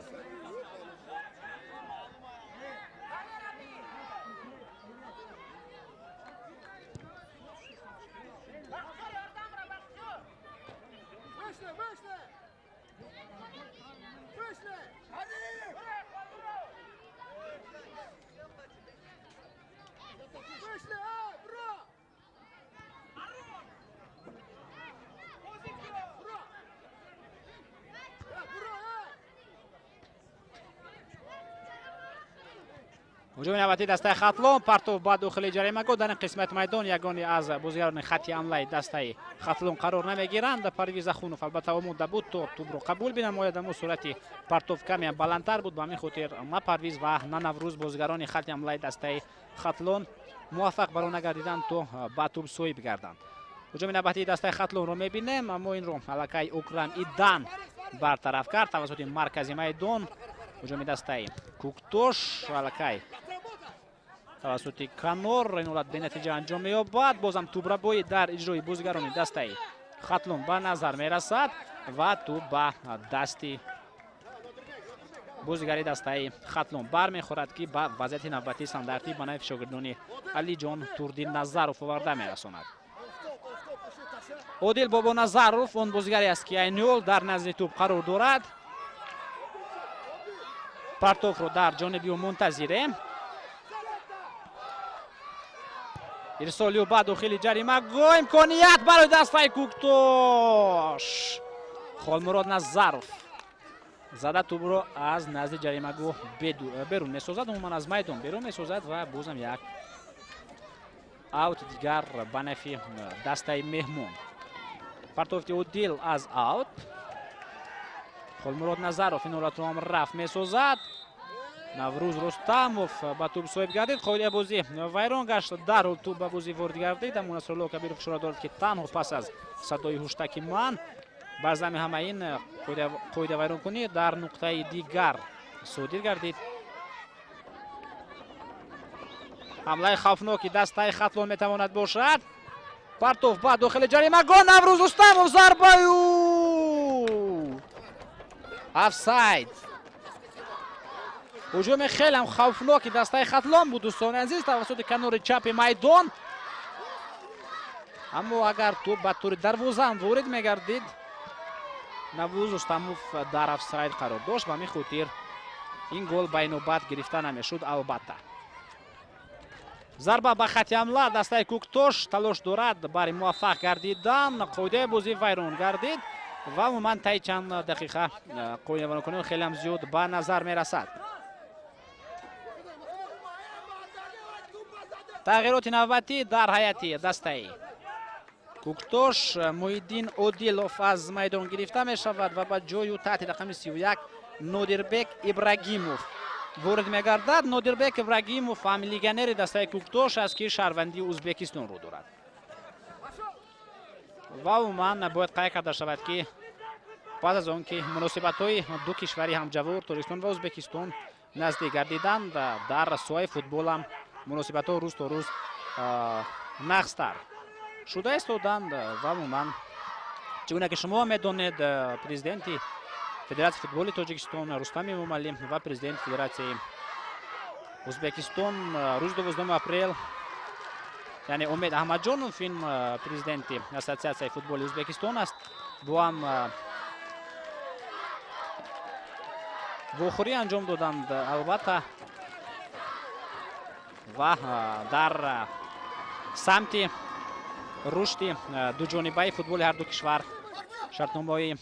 Ҳуҷуми навбатии дастаи Хатлон, партов ба дохили ҷаримагоҳ. Дар ин қисмати майдон ягоне аз бозигарони хати ҳамлаи дастаи Хатлон қарор намегиранд. Парвиз Ахунов албатта омода буд то тӯбро қабул бинамояд, аммо суръати партов каме баландтар буд. Ба ҳамин хотир на Парвиз ва на Наврӯз, бозигарони хати ҳамлаи дастаи Хатлон, муваффақ бар он нагардиданд то ба тӯб соҳиб гарданд. Ҳуҷуми навбатии дастаи Хатлонро мебинем, аммо инро аллакай Украм Идан бартараф кард тавассути маркази майдон. Ҳуҷуми дастаи Кӯктош аллакай тавассути канор ин ҳолат бенатиҷа анҷом меёбад. Бозам тӯбрабоӣ дар иҷрои бозигарони дастаи Хатлон ба назар мерасад ва тӯб ба дасти бозигари дастаи Хатлон бармехӯрад, ки ба вазъияти навбатии стандартӣ ба нафи шогирдони Алиҷон Турдинназаров оварда мерасонад. Одил Бобоназаров он бозигаре аст, ки айни ҳол дар назди тӯб қарор дорад. Партовро дар ҷониби ӯ мунтазирем. Ирсоли ӯ ба дохили ҷаримагоҳ, имконият барои дастаи Кӯктош. Холмурод Назаров зада тӯбро аз назди ҷаримагоҳ берун месозад, умуман аз майдон берун месозад ва бозам як аут дигар ба нафи дастаи меҳмон. Партофти Одил аз аут. Холмурод Назаров ин ҳолатро ҳам рафт месозад. Наврӯз Рустамов ба тӯб соҳиб гардид. Қоидаи бозӣ вайрон гашт, дарҳол тӯб ба бозӣ ворид гардид. Аммо Насрулло Кабиров ишора дорад, ки танҳо пас аз садои ҳуштаки ман бар зами ҳама ин қоида вайронкунӣ дар нуқтаи дигар содир гардид. Ҳамлаи хавфноки дастаи Хатлон метавонад бошад. Партов ба дохили ҷаримагоҳ, Наврӯз Рустамов зарбаю офсайд. Ҳуҷуми хеле хавфноки дастаи Хатлон буд, дӯстони азиз, тавассути канори чапи майдон. Аммо агар тӯб ба тури дарвозаам ворид мегардид, Наврӯз Рустамов дар офсайд қарор дошт. Ба ҳамин хотир ин гол ба инобат гирифта намешуд албатта. Зарба ба хати ҳамла, дастаи Кӯктош талош дорад барои муваффақ гардидан. Қоидаи бозӣ вайрон гардид ва умуман таи чанд дақиқа қоидавайронкунӣ хеле ҳам зиёд ба назар мерасад. Тағйироти навбатӣ дар ҳайати дастаи Куктош Муҳиддин Одилов аз майдон гирифта мешавад ва ба ҷои ӯ таҳти рақами 31 Нодирбек Ибрагимов ворид мегардад. Нодирбек Ибрагимов ҳам легионери дастаи Куктош аст, ки шаҳрвандии Ӯзбекистонро дорад. Ва умуман бояд қайд карда шавад, ки пас аз он ки муносибатҳои ду кишвари ҳамҷавор Тоҷикистон ва Ӯзбекистон наздик гардиданд, дар соҳаи футбол ҳам муносибатҳо рӯз то рӯз нағзтар шуда истоданд. Ва умуман чӣ гуна ки шумо медонед, президенти Федератсияи футболи Тоҷикистон Рустам Эмомалӣ ва президенти Федератсияи Ӯзбекистон рӯзи 12 апрел, яъне Умед Аҳмадҷонов, ин президенти Ассотсиатсияи футболи Ӯзбекистон аст, бо ҳам вохӯрӣ анҷом доданд. Албатта ва дар самти рушди дуҷонибаи футболи ҳар ду кишвар шартномаҳои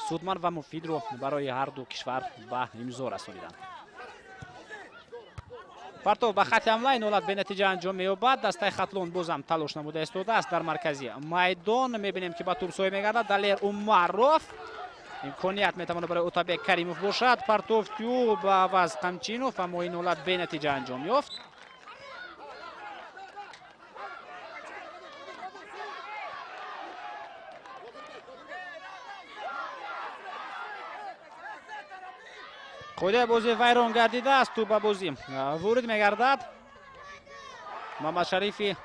судманд ва муфидро барои ҳар ду кишвар ба имзо расониданд. Партов ба хати ҳамла, ин ҳолат бенатиҷа анҷом меёбад. Дастаи Хатлон бозам талош намуда истодааст. Дар маркази майдон мебинем, ки ба тӯбсоӣ мегардад Далер Умаров. Имконият метавонад барои Отабек Каримов бошад. Партов тю ба аваз Қамчинов, аммо ин ҳолат бенатиҷа анҷом ёфт. Қоидаи бозӣ вайрон гардидааст. Тӯб ба бозӣ ворид мегардад. Муҳаммадшарифи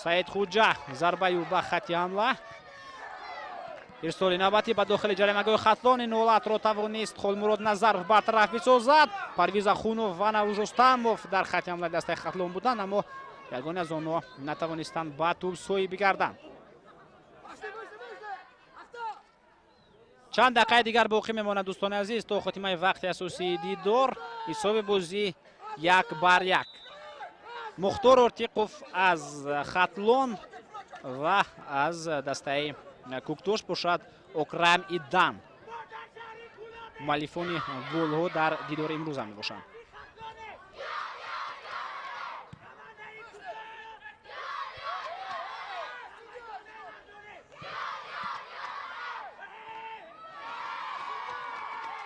Саидхуҷа зарбаи ӯ ба хати ҳамла. Ирсоли навбатӣ ба дохили ҷаримагоҳи Хатлон. Ин ҳолатро тавонист Холмурод Назаров бартараф бисозад. Парвиз Ахунов ва Наврӯз Рустамов дар хати ҳамлаи дастаи Хатлон буданд, аммо ягоне аз онҳо натавонистанд ба тӯбсоӣ бигарданд. Чанд дақиқаи дигар боқӣ мемонад, дӯстони азиз, то хотимаи вақти асосии дидор. Ҳисоби бозӣ 1-1. Мухтор Ортиқов аз Хатлон ва аз дастаи Куктош бошад Окрам Идан муаллифони голҳо дар дидори имрӯза мебошанд.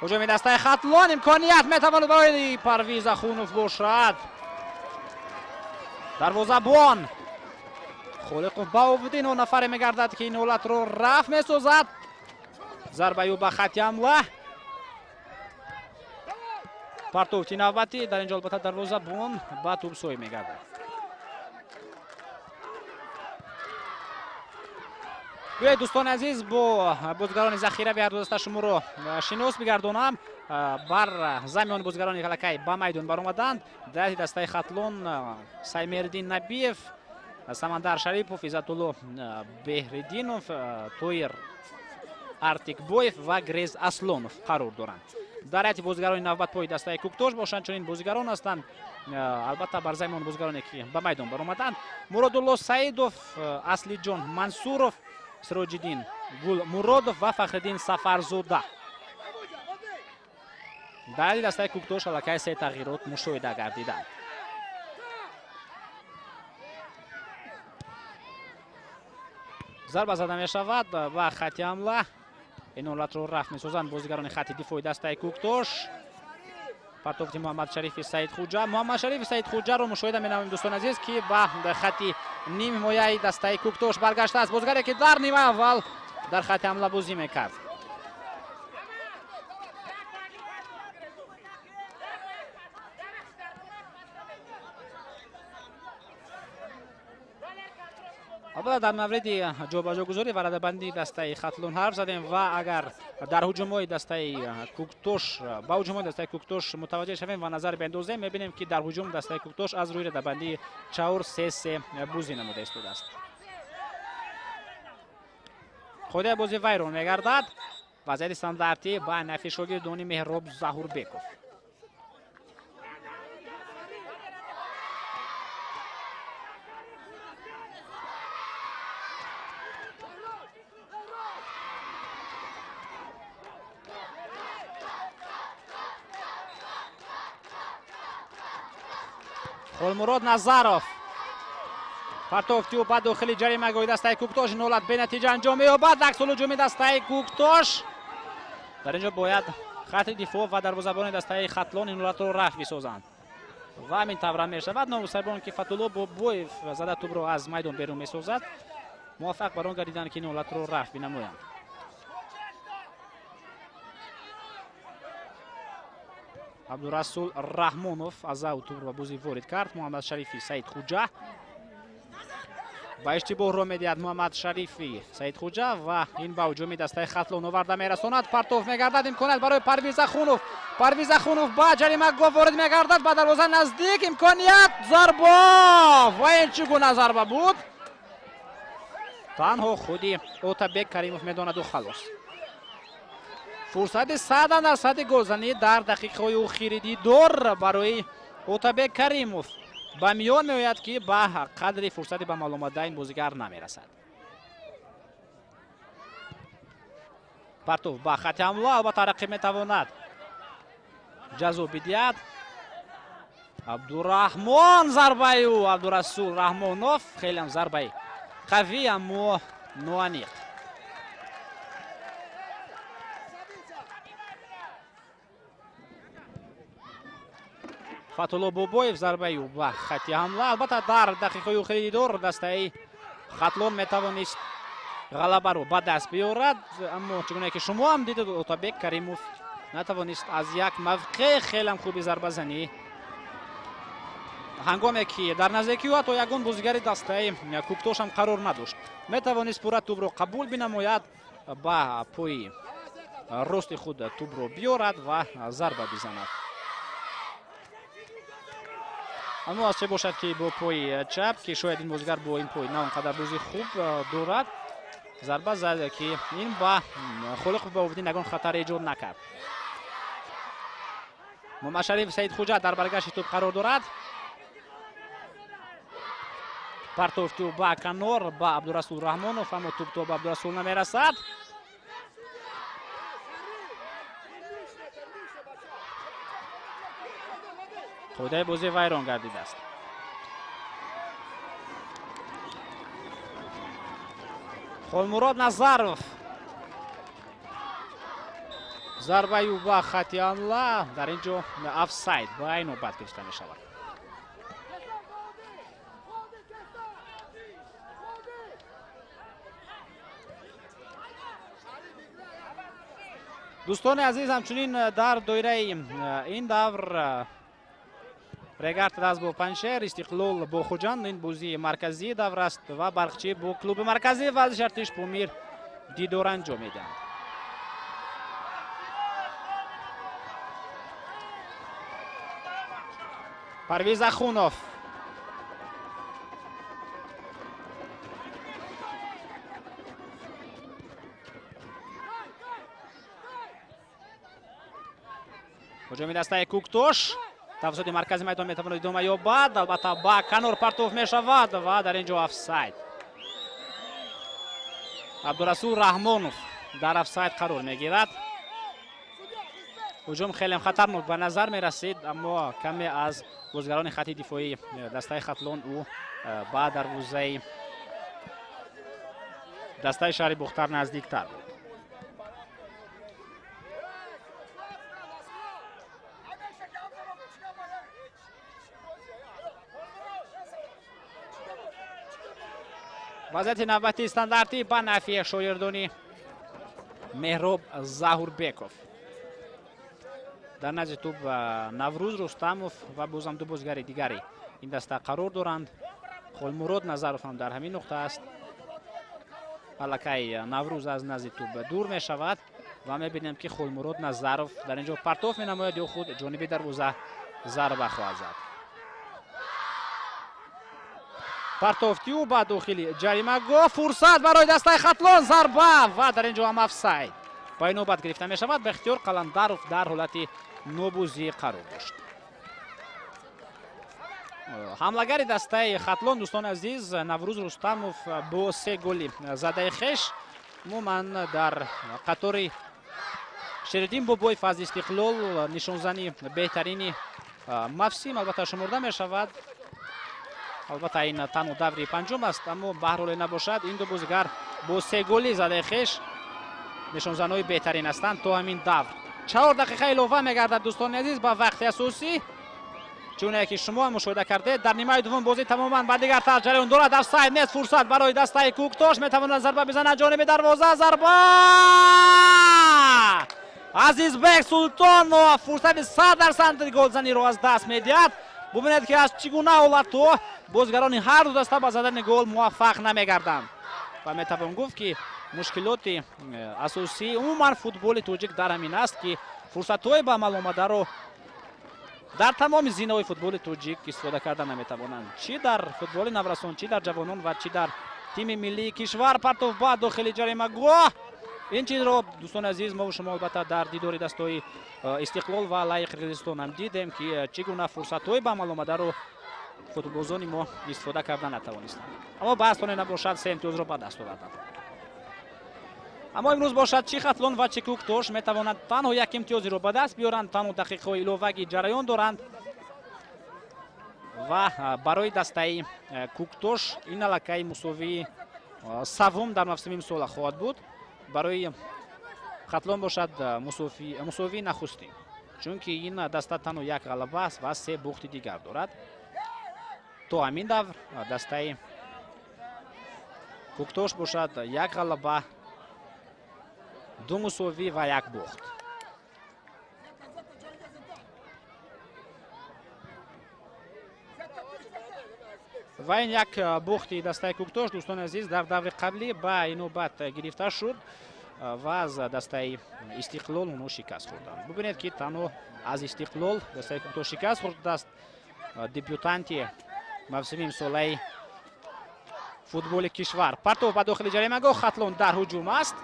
Ҳуҷуми дастаи Хатлон, имконият метавонад барои Парвиз Ахунов бошад. Дарвозабон Холиқов Баҳовуддин он нафаре мегардад, ки ин ҳолатро рафт месозад. Зарбаи ӯ ба хати ҳамла. Партовти навбатӣ дар инҷо албатта дарвозабон ба тӯбсоӣ мегардад. Биёед, дӯстони азиз, бо бозигарони захирави ҳар ду даста шуморо шинос бигардонам. Бар зами он бозигарони аллакай ба майдон баромаданд. Дар дастаи Хатлон Саймердин Набиев, Самандар Шарипов, Иззатулло Беҳриддинов, Тоир Артикбоев ва Грез Аслонов қарор доранд. Дар ҳайати бозигарони навбатпои дастаи Куктош бошанд чунин бозигарон ҳастанд. Албатта бар зами он бозигароне ки ба майдон баромаданд: Муродулло Саидов, Аслиҷон Мансуров, Сироҷиддин Гулмуродов ва Фахриддин Сафарзода. Дар дастаи Куктош аллакай се тағйирот мушоҳида гардиданд. Зарба зада мешавад ба хати ҳамла. Ин ҳолатро рафт месозанд бозигарони хати дифои дастаи Куктош. Партофти Муҳаммадшарифи Саидхуҷа. Муҳаммадшарифи Саидхуҷаро мушоҳида менамоем, дӯстони азиз, ки ба хати нимҳимояи дастаи Куктош баргаштааст. Бозигаре ки дар нимаи аввал дар хати ҳамла бозӣ мекард. Албатта дар мавриди ҷобаҷогузорӣ ва радабандии дастаи Хатлон ҳарф задем ва агар дар ҳуҷумҳои дастаи Куктош ба ҳуҷумҳои дастаи Куктош мутаваҷҷеҳ шавем ва назар биандозем, мебинем, ки дар ҳуҷум дастаи Куктош аз рӯи радабандии 4-3-3 бозӣ намуда истодааст. Қоидаи бозӣ вайрон мегардад. Вазъияти стандартӣ ба нафи шогирдони Меҳроб Заҳурбеков. Холмурод Назаров Партофти ӯ ба дохили ҷаримагоҳи дастаи Кӯктош, ин ҳолат бенатиҷа анҷом меёбад. Аксул ҳуҷуми дастаи Кӯктош. Дар ин ҷо бояд хати дифоъ ва дарвозабони дастаи Хатлон ин ҳолатро рафъ бисозанд. Ва ҳамин тавр ҳам мешавад. Новусабон ки Фатулло Бобоев зада тӯбро аз майдон берун месозад, муваффақ бар он гардиданд, ки ин ҳолатро рафъ бинамоянд. Абдурасул Раҳмонов аз ав тӯбро ба бозӣ ворид кард. Муҳаммад Шарифи Саидхуҷа ба иштибоҳ роҳ медиҳад. Муҳаммад Шарифи Саидхуҷа ва ин ба ҳуҷуми дастаи Хатлон оварда мерасонад. Партов мегардад, имконият барои Парвиз Ахунов. Парвиз Ахунов ба ҷаримагоҳ ворид мегардад, ба дарвоза наздик, имконият, зарба! Ва ин чӣ гуна зарба буд? Танҳо худи Отабек Каримов медонаду халос. Фурсати 100% голзанӣ дар дақиқаҳои охири дидор барои Отабек Каримов ба миён меояд, ки ба қадри фурсати ба амал омада ин бозигар намерасад. Партов ба хати ҳамла, албатта рақиб метавонад ҷазо бидиҳад. Абдураҳмон, зарбаи ӯ, Абдурасул Раҳмонов, хеле ҳам зарбаи қавӣ, аммо ноаниқ. Фатулло Бобоев, зарбаи ӯ ба хати ҳамла. Албатта дар дақиқаҳои охири дидор дастаи Хатлон метавонист ғалабаро ба даст биёрад, аммо чӣ гуна ки шумо ҳам дидед, Отабек Каримов натавонист аз як мавқеъ хеле ҳам хуби зарбазанӣ, ҳангоме ки дар наздикии ӯ ҳатто ягон бозигари дастаи Кӯктош ҳам қарор надошт, метавонист пурра тӯбро қабул бинамояд, ба пои рости худ тӯбро биёрад ва зарба бизанад. Аммо аз чӣ бошад, ки бо пои чап, ки шояд ин бозигар бо ин пой на он қадар бозии хуб дорад, зарба зад, ки ин ба Холиқов Баҳовиддин ягон хатар эҷод накард. Муҳаммадшариф Саидхуҷа дар баргашти тӯб қарор дорад. Партоф тӯб ба канор ба Абдурасул Раҳмонов, аммо тӯб то ба Абдурасул намерасад. Қоидаи бозӣ вайрон гардидааст. Холмурод Назаров, зарбаи ӯ ба хати ҳамла, дар ин ҷо офсайд ба ин навбат гирифта мешавад. Дӯстони азиз, ҳамчунин дар доираи ин давр Регард даст бо Панҷшер, Истиқлол бо Хуҷанд, ин бозии марказии давр аст ва Барқчӣ бо клуби марказии варзиши артиш Помир дидор анҷом медиҳанд. Парвиз Ахунов, ҳуҷуми дастаи Кӯктош тавассути маркази майдон метавонад идома ёбад. Албатта ба канор партов мешавад ва дар ин ҷо офсайд. Абдурасул Раҳмонов дар офсайд қарор мегирад. Ҳуҷум хеле хатарнок ба назар мерасид, аммо каме аз бозигарони хати дифоии дастаи Хатлон ӯ ба дарвозаи дастаи шаҳри Бухтар наздиктар буд. Вазъияти навбатии стандартӣ ба нафъи шогирдони Меҳроб Заҳурбеков. Дар назди тӯб Наврӯз Рустамов ва бозам ду бозигари дигари ин даста қарор доранд. Холмурод Назаров ҳам дар ҳамин нуқта аст. Аллакай Наврӯз аз назди тӯб дур мешавад ва мебинем, ки Холмурод Назаров дар ин ҷо партоф менамояд ё худ ҷониби дарвоза зарба хоҳад зад. Партофти ӯ ба дохили ҷаримагоҳ, фурсат барои дастаи Хатлон, зарба ва дар ин ҷо ҳам офсайд ба ин навбат гирифта мешавад. Бахтиёр Қаландаров дар ҳолати нобузӣ қарор дошт. Ҳамлагари дастаи Хатлон, дӯстони азиз, Наврӯз Рустамов бо се голи задаи хеш умуман дар қатори Шериддин Бобоев аз Истиқлол нишонзани беҳтарини мавсим албатта шумурда мешавад. Албатта ин танҳо даври панҷум аст, аммо баҳроле набошад, ин ду бозигар бо се голи задаи хеш нишонзанҳои беҳтарин ҳастанд то ҳамин давр. 4 дақиқа илова мегардад, дӯстони азиз, ба вақти асосӣ. Чуне ки шумо мушоҳида кардед, дар нимаи дуввум бозӣ тамоман ба дигар тарз ҷараён дорад. Офсайд нест, фурсат барои дастаи Кӯктош, метавонад зарба бизанад ҷониби дарвоза. Зарба! Азизбек Султонов фурсати 100% голзаниро аз даст медиҳад. Бубинед, ки аз чӣ гуна ҳолатҳо бозигарони ҳар ду даста ба задани гол муваффақ намегарданд. Ва метавон гуфт, ки мушкилоти асосии умуман футболи тоҷик дар ҳамин аст, ки фурсатҳои ба амал омадаро дар тамоми зинаҳои футболи тоҷик истифода карда наметавонанд, чӣ дар футболи наврасон, чӣ дар ҷавонон ва чӣ дар тими миллии кишвар. Партов ба дохили ҷаримагоҳ. Ин чизро, дӯстони азиз, мо шумо албатта дар дидори дастҳои Истиқлол ва Алайи Қирғизистон ҳам дидем, ки чӣ гуна фурсатҳои ба амал омадаро футболбозони мо истифода карда натавонистанд, аммо баҳстоне набошад, се имтиёзро ба даст оварданд. Аммо имрӯз бошад, чӣ Хатлон ва чӣ Кӯктош метавонанд танҳо як имтиёзиро ба даст биёранд. Танҳо дақиқаҳои иловагӣ ҷараён доранд ва барои дастаи Кӯктош ин аллакай мусовии саввум дар мавсими имсола хоҳад буд. Барои Хатлон бошад, мусовии нахустин, чунки ин даста танҳо як ғалаба аст ва се бухти дигар дорад. То ҳамин давр дастаи Кӯктош бошад, як ғалаба, ду мусовӣ ва як бухт. Ва ин як бухти дастаи Кӯктош, дӯстони азиз, дар даври қаблӣ ба инобат гирифта шуд ва аз дастаи Истиқлол онҳо шикаст хӯрданд. Бубинед, ки танҳо аз Истиқлол дастаи Кӯктош шикаст хӯрдааст, дебютанти мавсими имсолаи футболи кишвар. Партов ба дохили ҷаримагоҳ, Хатлон дар ҳуҷум аст.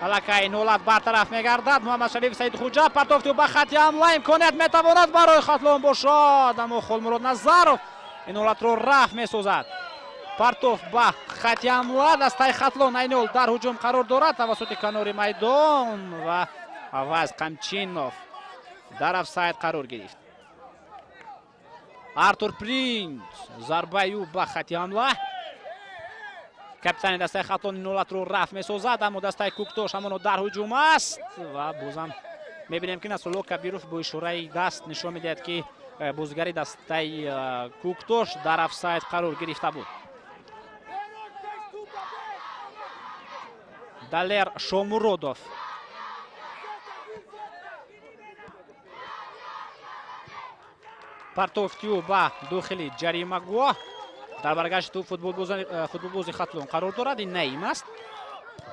Аллакай ин ҳолат бартараф мегардад. Муҳаммадшариф Саидхуҷа партофти ба хати ҳамла, имконият метавонад барои Хатлон бошад, аммо Холмурод Назаров ин ҳолатро рафт месозад. Партов ба хати ҳамла, дастаи Хатлон айни ҳол дар ҳуҷум қарор дорад тавассути канори майдон ва Аваз Қамчинов дар офсайд қарор гирифт. Артур Принц, зарбаи ӯ ба хати ҳамла. Капитани дастаи Хатлон ин ҳолатро рафт месозад, аммо дастаи Кӯктош ҳамоно дар ҳуҷум аст ва бозам мебинем, ки Насрулло Кабиров бо ишораи даст нишон медиҳад, ки бозигари дастаи Кӯктош дар офсайд қарор гирифта буд. Далер Шомуродов партофтиу ба дохили ҷаримагоҳ. Дар баргашти тӯб футболбози Хатлон қарор дорад, ин Наим аст.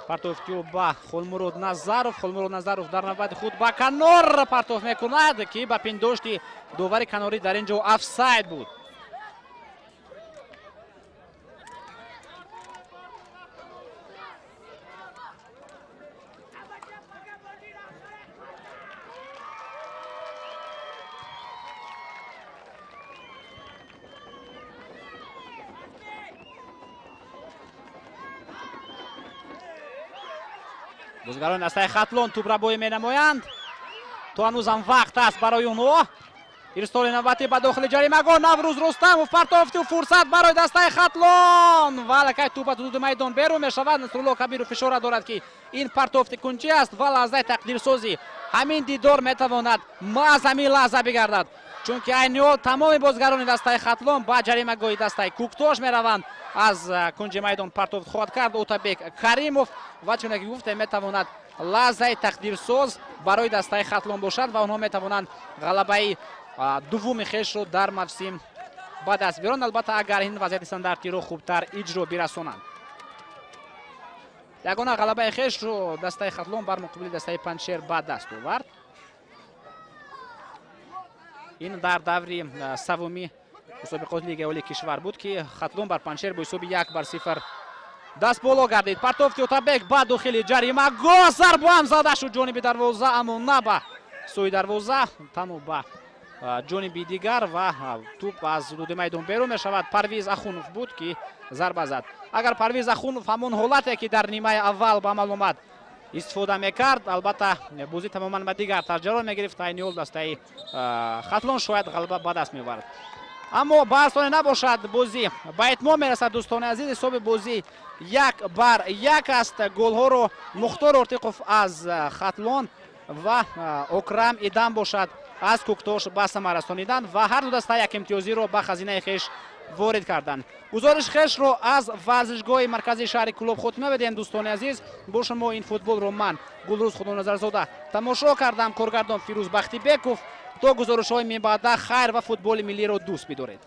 Партофтиу ба Холмурод Назаров. Холмурод Назаров дар навбати худ ба канор партоф мекунад, ки ба пиндошти довари канорӣ дар ин ҷо офсайд буд. Бозигарони дастаи Хатлон тӯбрабоӣ менамоянд. То ҳанӯзам вақт аст барои онҳо. Ирсоли навбатӣ ба дохили ҷаримагоҳ, Наврӯз Рустамов партофту, фурсат барои дастаи Хатлон ва аллакай тӯб аз ҳудуди майдон берун мешавад. Насрулло Кабиров ишора дорад, ки ин партофти кунҷӣ аст ва лаҳзаи тақдирсозӣ ҳамин дидор метавонад маҳз ҳамин лаҳза бигардад, чунки айни ҳол тамоми бозигарони дастаи Хатлон ба ҷаримагоҳи дастаи Кӯктош мераванд. Аз кунҷи майдон партофт хоҳад кард Отабек Каримов ва чуне ки гуфтем, метавонад лаҳзаи тақдирсоз барои дастаи Хатлон бошад ва онҳо метавонанд ғалабаи дуввуми хешро дар мавсим ба даст биёранд, албатта агар ин вазъияти стандартиро хубтар иҷро бирасонанд. Ягона ғалабаи хешро дастаи Хатлон бар муқобили дастаи Панҷшер ба даст овард. Ин дар даври саввуми мусобиқоти Лигаи Олии кишвар буд, ки Хатлон бар Панҷшер бо ҳисоби 1-0 даст боло гардид. Партофти Отабек ба дохили ҷаримагоҳ, зарбаам зада шуд ҷониби дарвоза, аммо на ба сӯи дарвоза, танҳо ба ҷониби дигар ва тӯб аз ҳудуди майдон берун мешавад. Парвиз Ахунов буд, ки зарба зад. Агар Парвиз Ахунов ҳамон ҳолате, ки дар нимаи аввал ба амал омад, истифода мекард, албатта бозӣ тамоман ба дигар тарз ҷараён мегирифт. Айни ҳол дастаи Хатлон шояд ғалаба ба даст меовард. Аммо ба арсоне набошад, бозӣ ба итмом мерасад, дӯстони азиз. Ҳисоби бозӣ 1-1 аст. Голҳоро Мухтор Ортиқов аз Хатлон ва Окрам Идам бошад, аз Кӯктош ба самар расониданд ва ҳар ду даста як имтиёзиро ба хазинаи хеш ворид карданд. Гузориши хешро аз варзишгоҳи марказии шаҳри Кӯлоб хотима медиҳем, дӯстони азиз. Бо шумо ин футболро ман, Гулрӯз Худоназарзода, тамошо кардам. Коргардон Фирӯз Бахтибеков. То гузоришҳои минбаъда хайр ва футболи миллиро дӯст бидоред.